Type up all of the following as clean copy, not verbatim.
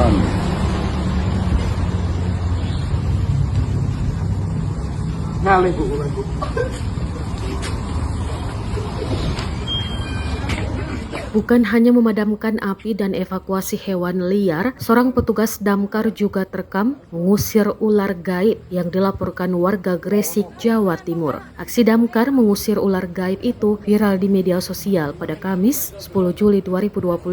Tahan. Ngalih, Bu, kula, Bu. Bukan hanya memadamkan api dan evakuasi hewan liar, seorang petugas damkar juga terekam mengusir ular gaib yang dilaporkan warga Gresik, Jawa Timur. Aksi damkar mengusir ular gaib itu viral di media sosial pada Kamis 10 Juli 2025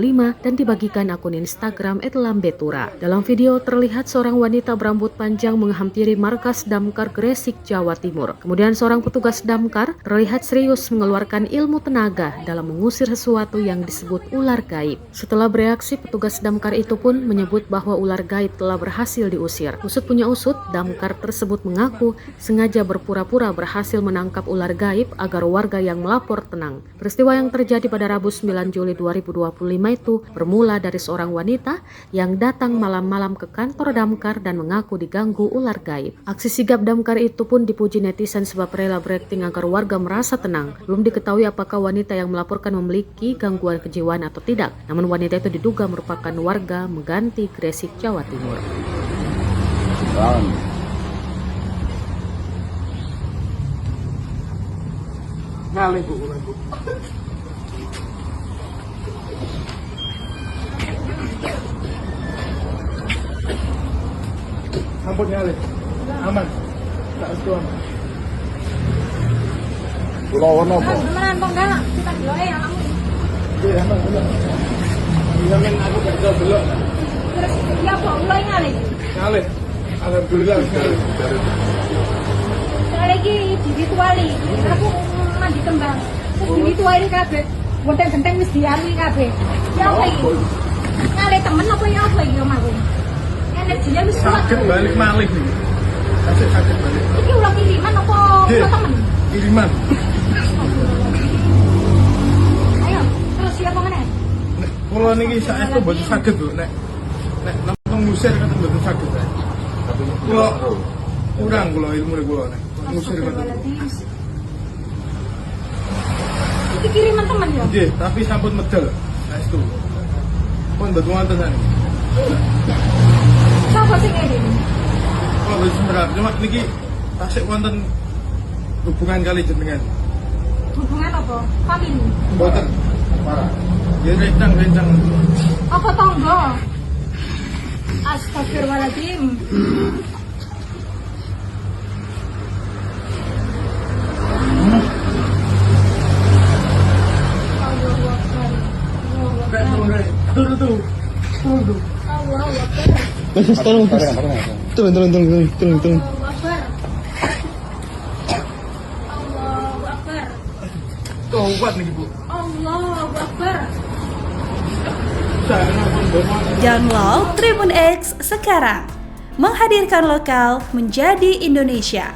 dan dibagikan akun Instagram @lambetura. Dalam video terlihat seorang wanita berambut panjang menghampiri markas damkar Gresik, Jawa Timur. Kemudian seorang petugas damkar terlihat serius mengeluarkan ilmu tenaga dalam mengusir sesuatu yang disebut ular gaib. Setelah bereaksi, petugas damkar itu pun menyebut bahwa ular gaib telah berhasil diusir. Usut punya usut, damkar tersebut mengaku sengaja berpura-pura berhasil menangkap ular gaib agar warga yang melapor tenang. Peristiwa yang terjadi pada Rabu 9 Juli 2025 itu bermula dari seorang wanita yang datang malam-malam ke kantor damkar dan mengaku diganggu ular gaib. Aksi sigap damkar itu pun dipuji netizen sebab rela berakting agar warga merasa tenang. Belum diketahui apakah wanita yang melaporkan memiliki gangguan kejiwaan atau tidak. Namun, wanita itu diduga merupakan warga Menganti, Gresik, Jawa Timur. Tahan. Ngalih, Bu, kula, Bu. Sampun ngalih. Aman. Tak itu aman. Kula wono apa? Temenan kok enggak? Kita deloke anakmu. Iya, aman, aman. Iya, men, aku gak iso delok. Terus ya apa ulo ngalih? Ngalih. Alhamdulillah ngalih. Soalnya iki dirituali. Aku mandi kembang. Terus dirituali kabeh. Genteng-genteng wis diarui kabeh. Ya apa iki? Ngalih temen apa ya apa iki omahku? Energinya wis kuat. Saged balik malih nih. Saged saged balik. Iki ulo kiriman apa Nggih. ulo temen? Kiriman. Ayo, terus siapa meneh? Nek kula niki saestu mboten saged, Bu, nek nek namung ngusir kan mboten saged. Kula kurang kula ilmu kula nek ngusir ngoten. Iki kiriman temen ya? Nggih, tapi sampun medal saestu. Pun mboten wonten saniki. Siapa sing ngirim? Kula mboten semerap, cuma niki tasik wonten hubungan kali jenengan. Hubungan apa? Family. Mboten. Parah. Ya rencang-rencang. Apa tonggo? Astagfirullahaladzim. Allahu Akbar. Allahu Akbar. Turu tuh. Turu tuh. Allahu Akbar. Mas, tolong, Mas. Tolong, tolong, tolong, tolong, tolong, tolong. Allahu Akbar. Allahu Akbar. Kuat niki, Bu. Allahu Akbar. Saya pun mboten. Download Tribun X sekarang. Menghadirkan lokal menjadi Indonesia.